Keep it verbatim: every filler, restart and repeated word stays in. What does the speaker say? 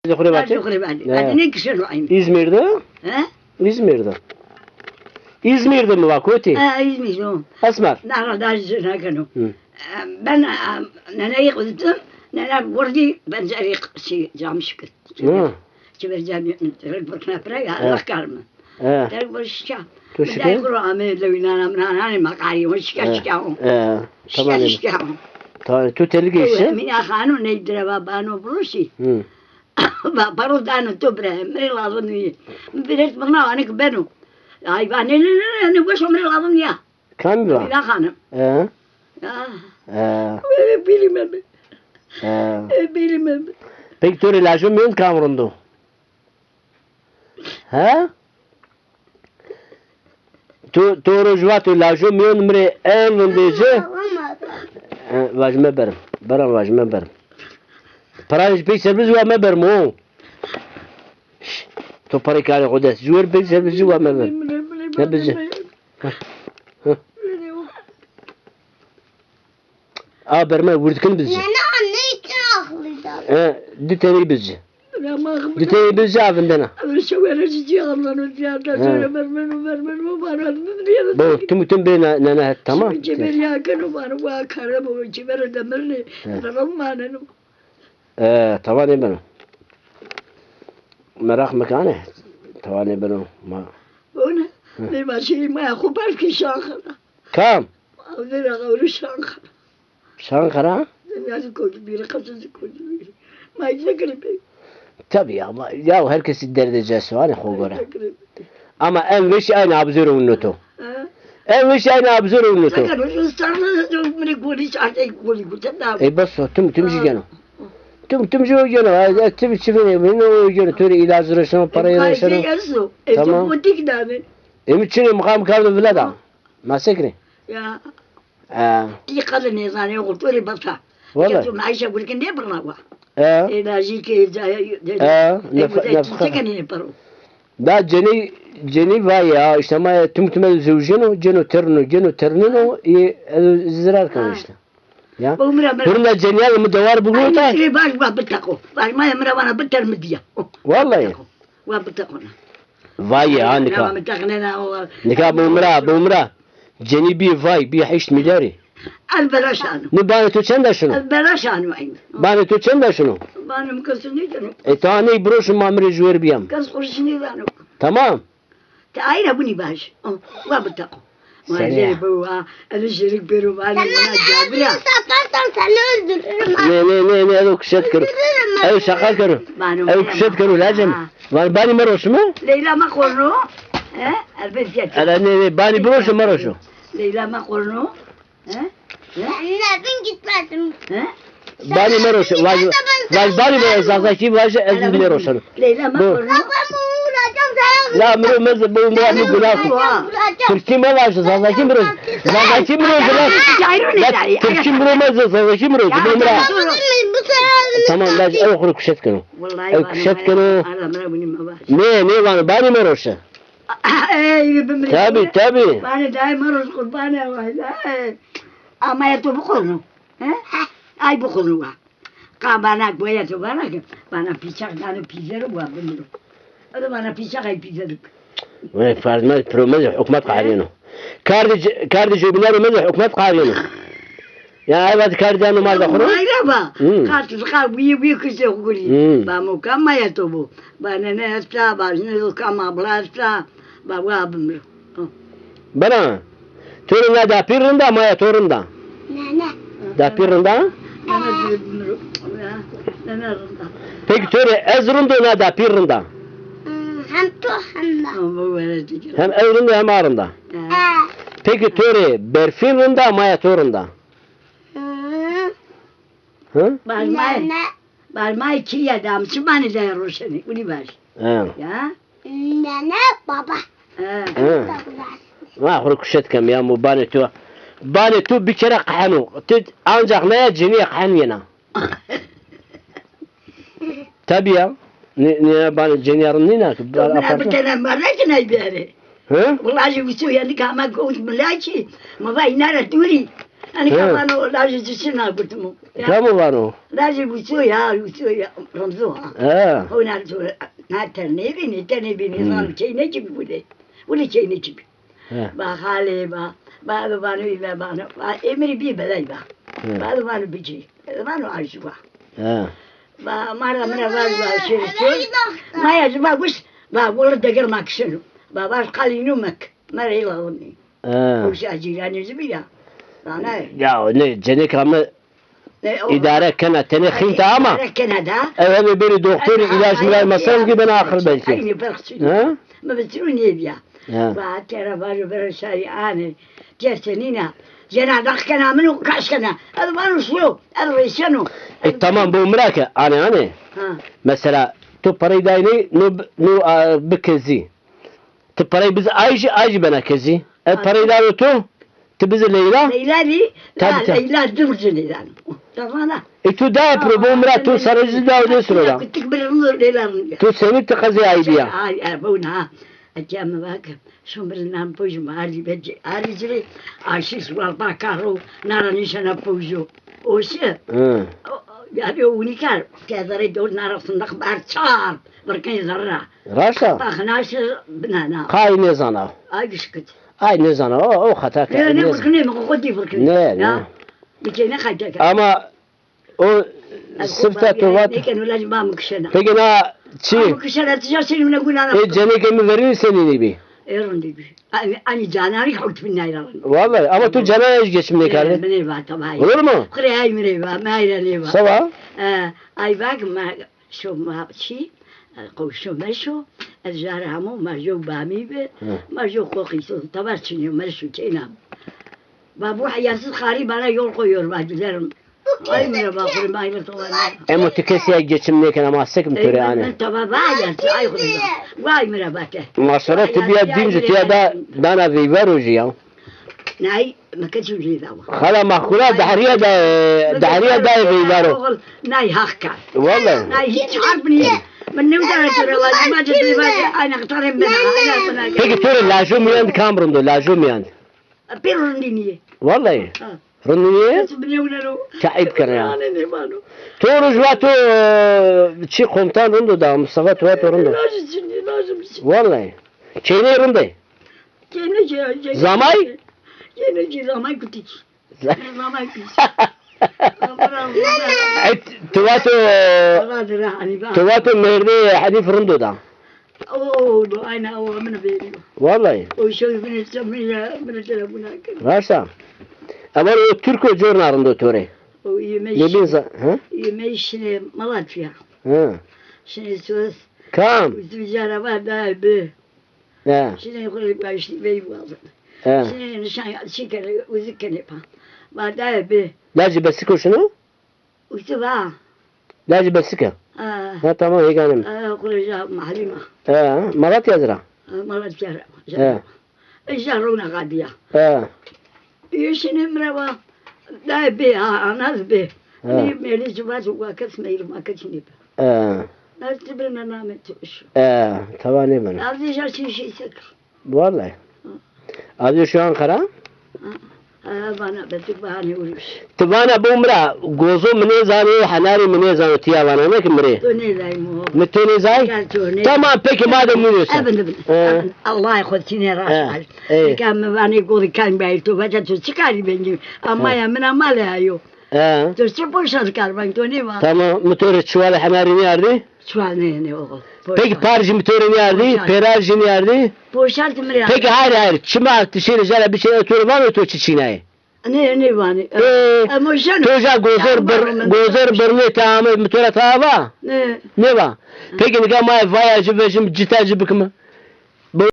Xurê vatê? Xurê vatê. He. Adine kişeno aynı. İzmir'de? He? İzmir'de. İzmir'de mi va kotî? He, İzmir o. Esmer. Na ra da zina keno. Hı. E, ben, e, nene yıkıldım. Nene vurdu. Ben zerî şey, camış kit. Hı. Çiver cami, rek burkna pira ya, Allah karmı. He. Rek burşka. Tu şike? Dayı kuru ame lewinana mrana ne makari, o şike şike o. He. Tamam. Şike şike o. Tamam, tu telik işte. Mina Xanu ney direva bano buruşi. Hı. Ba-, paro dano to bre, mi rê lazım nîyê. Mi vîret bana anik beno. Ay va ne ne ne ne, ne boş, mi rê lazım ya. Kamî va? Leyla Xanim. E? Ya. E. Öyle bilmem. E. E, bilmem. Peki to rê lajo mîyon kam rind o? He? Tu, tu roj vato lajo mîyon mi rê en rindê ci. E, vaj meberim. Beran vaj meberim. Parayê pey ser bizî wa meberim o. Şş, to parayê karê xo dest. Ji wer pey ser bizî wa meberim. Ne bizî? Hı, hı. A berme wirdikin bizî. Nana, ne için akıllı da? E, di tenî bizî. Di tenî bizî a vindena. Ama şu were cici anlanır ya da. He. Söyle vermenu, vermenu, bana. Bo, tüm, tüm bê ne, ne, ne, tamam. Şimdi cebir yakın o bana, bu akara bu, cebir de mirli. He. Tamam, manen o. E, tawanê beno. Meraq mekane. Tawanê beno. Ma. O ne? Hı. Benim aşırı maya kopar ki şahına. Kam? Avdera gavru şanka. Şanka ra? Yazık oldu biri, kadın oldu biri. Ma ne kadar be. Tabii ya, ma-, ya herkesi derdê ci esto, hanî xo gore. Ama en weşî aynî abzêro winno to. Ha? En weşî aynî abzêro winno to. Sakın, o sarılı, o mire goli, artık goli, goli, ne? E, bes o, tüm, tüm jî geno. Tüm, tüm jî o geno. Ha, e, tüm çi vînê, vînê o geno. To rê îlacî roşeno, parayî roşeno. Tamam. Emi çinê, mi kam kardo vila da. Ma se kirê? Ya. E. Ti qede nêzanê, xo to rê besa. Wele. Ke to meîşa gurke nêbirna wa. E. Ê lajî ke, e, e, nefa-, nefqa. Çi kenê paro? Da cenî, cenî vay ya, işte ma tüm tüme zewjeno, ceno terno, ceno ternino, e, e, zirar keno işte. Ya. Bo mi ra, mi ra. Hurna cenîya mi dewar bigro ta. Ay, mi rê vaj, wa biteqo. Vaj, maya mi ra vana biter mi diya. Vallahi. Biteqo. Wa biteqona. Vay ya, nika. Nika bo mi ra, bo mi ra. Cenî bî vay, bî heşt milyarî. Ez belaş ano. Ni banê to çend a şino? Ez belaş ano aynî. Banê to çend a şino? Banê mi keso nêdano. E, ta ney biroşim ma mi rê ji wer bîyam. Kes xurşî nêdano. Tamam. Ti ayra bunî vaj. O, wa biteqo. Seni ya. Vajê bu, a, ez şerik bêro vanê, vana cabira. Sen beni satarsan seni öldürürüm ha. Ne, ne, ne, ne, ew kişet kero. Öldürürüm ben seni. Ew şaka kero. Ew kişet kero, lacem. Ha. Van banî meroşime? Leyla ma qorno. He? Elbet ya. Ela ne, ne, banî biroşo meroşo. Leyla ma qorno. He? He? Nereden gitmedim? He? Banî meroşe, vaj, vaj banî meroşe, Zazakî vaje, ez zî nêroşeno. Leyla ma qorno. La miro meze, bo miro mi gunah ko. Tirkî mevaje, Zazakî miro. Zazakî miro la. Tirkî miro meze, Zazakî miro. Bo mira. Tamam, la ew xo rê kuşet keno. Ew kuşet keno. Nê, nê vano, banî meroşe. Ey, bimrî. Tabi, tabi. Banê dayê meroş qurbanê wayla. Amaya to biqorno. He? Ay biqorno wa. Qa bana goya to bana ki, bana pîçaq dano pîzero wa bimiro. O da bana pîçaq ay pîzero. Wê ferdme pro meze hukmat qahrîyeno. Kardê, kardê jobînero meze hukmat qahrîyeno. Ya, ay vat kardê dano marda xo ro. Mayra ba. Hmm. Kat zika wî, wî kişe xo gurî. Hmm. Ba mo kam maya to bo. Ba nene esta, ba jine kam abla esta. Ba wa bimiro. Bena, to rê na dapîr rind a, maya to rind a? Nene. Dapîr rind a? Nene rind a. Peki to rê ez rind o, na dapîr rind a? Hmm, hem to hem na. Hem ew rind o hem a rind a. Ha. Peki to rê berfîn rind a, maya to rind a? Hmm. Hı? Nene. Barmay kîya da, mi çi banê de roşenê, ulî vaj. He. Ya? Nene, baba. He. He. Ma xo rê kuşet kem ya, mo banê to. Banê to bir kere qeheno. Ti ancak ne ya, cenîye qehen yena. Tabii ya. Ne, ne ya, banê cenîye rind nîna ki. To mina bitene merde ki ney bere. Hı? Wala jî wîso yanî ki ama gowt milakî. Ma va îna ra dûrî. Yanî ka vano lajê ci çi na gurtimo. Ya. Kamo vano? Lajê Wîso ya, Wîso ya, Remzo ha. Ha. Hona to, na te nêbînî, te nêbînî, hmm, zano keynekî bî wile. Wile keynekî bî. He. Ba xalê ba, ba vano îme vano. Ba ê mi rê bî belay ba. He. Ba vano bicî. Vano ajî wa. He. Ba ma ra mi ra vaj ba şêriştê. Ma ya ci ba guş, ba wele deger ma kişeno. Ba vaj qalî nû mek. Ma rê lazim nî. He. Guş a cîranê ci bî ya. Zana. Ya ne, cenêka mi îdare kena, tenê xînta ama. Îdare kena da. Ew hebe berî doktorî, îlac milaj mesref kî bena axir belkî. Aynî ferq çin. Ha? Mi bi tiro nêbîya. Ha. Va tera vajo bero şarî anê. Ceste nîna. Cena dax kena min û kaş kena. Ez vano şuyo. Ez rêşeno. E, tamam, bo mi ra ke. Anê, anê. Ha. Mesela, tu perey daynê, no, no, a, bi kezî. Ti perey bizi ay jî, ay jî bena kezî. Ez perey dano to, ti bizi Leyla. Leyla bî, tabi, la, tabi. Leyla dur ci Leyla. Tamam ha. E tu daye pro bo mi ra, tu sare jî dawo de siro da. Kutik bir rind o, Leyla rind o. Tu senî ti qezê ay bîya. Ay, ay, bon ha. Eke mi vake, şo mi rê nan pojim, arî be ci, arî ci rê, aşîş, warta karo, nara nîşena pojo. O şi. Hı. O, o, yanî o unikar, tezere dor nara sindaq bar çar, birkên zerra. Raşt a? Taxnaşi binana. Qay nêzana. Ay gişkit. Ay nêzana. O, o xata ke. Ne, ne, nêzana. Birkinê mi, xo dî birkinê. Ne, ne. Ya. Dikê ne xayte ke. Ama o sifta to vat. Nêkeno laj ba mi kişena. Peki na çi? Ba mi kişena, tija senî ne gunana. E, cenêkê mi verî senî nêbî? E, rindî bî. Ani, ani cananî hukmî nayra. Vallahi, ama tu cananî geçim nêkerdî. Ne, mi nêva, tabii. Olur mu? Xirê ay mi nêva, mi ayra nêva. Sava? E, ay bak, ma Şo ma çî, e, qewşo meşo, ez jare hamo ma jo bamî bi, hı, ma jo qoqî so, tabar çinyo, meşo kêna. Ba bu hayasız xarî bana yol koyuyor, va giderim. Ay mi ra ba xurê ma ayvir to vana. Emo ti kesî ya geçim nêkena, ma sek mi to rê anê. Min taba va ya, ay xurê ma. Vay mi ra ba te. Maşallah, ti bîya dîn jî, ti ya da dana veyva rojî ya. Nay, mi ke çû jê dawa. Xala Mexkûla dehriya da, dehriya da veyvaro. Oğul, nay haq ka. Vallahi. Nay hiç harf niye. Min ne udara to re lazim, ma ce beyva, ayna qitare bena, ayna bena. Peki to rê lajo mîyan di kam rind o, lajo mîyan di? Pêro rindî nîyê. Vallahi. Ha. Rindî nîyê? Kes binewleno. Taib kena ya. Ane ne vano. To roj vato, e, çi komutan rind o da, Mustafa to vato rind o. Lajî çinî, lajî çinî. Vallahi. Çeynê rind ê. Yeni ce-, ce-, Zamay? Yeni ce-, zamay kutik. Zamay kutik. E, tu vato, tu vato mêrdê Henîf rind o da. O, o, o, aynen o, min veriyor. Vallahi. O şey, min, min, min telefon akın. Raşt a. Ama o Türk o corna rind o to rê. O yemek. Ne bin za-, ha? Yemek şimdi Malatya. Ha. Şimdi söz. Kam? Bizim canavar da bir. He. Şinê xo rê başlî vey wazin. He. Şinê nişan çi kere, uzik kenê pa. Va daye bi. Lacê Besik o şino? Uzi va. Lacê Besik a? Ha. Ha, tamam, hêganê mi. Ha, xo rê ja mahlî ma. He, Malatya zira? Ha, Malatya ra. He. Ija rona qadîya. He. Ê şinê mi ra va, dayê bê, ha, anaz bê. He. Nê mêrê ci vaco wa kes meyr ma kes nêbi. He. Naz ti bena namê tu şo. He, tava nêbeno. Naz ija çi şey sekir. Vallahi. Hı. Azê şo Ankara? Hı. Ha, vana be tu bahane uruş. Ti vana bo mi ra, gozo mi nêzano, henarî mi nêzano, tiya vana, ne ki mi rê. To nêzay mo. Mi to nêzay? Gel to nê. Tamam, peki, madem nêzay. Ebin, ebin. He. Ebin, Allah xo tîne rast al. He. Eka mi vanê golî kay bîyay to, vaca to çi karî bengî? Ama ya min a male ayo. He. To çi poşa kar bang to nêva? Tamam, mi to rê çuwalê henarî nêardî? Çuwal nê, nê oğul. Peki par jî mi to rê nêardî? Pêrar jî nêardî? Poşa ti mi rê. Peki hayır, hayır. Çima ti şêrê jara biçê, to rê vano to çi çînayê? Nê, nê vanê. Ê, to ja gozer bir-, gozer birnê te ame, mi to ra ta va? Nê. Nêva. Peki nika ma vaya ci vejim, cita ci bikime?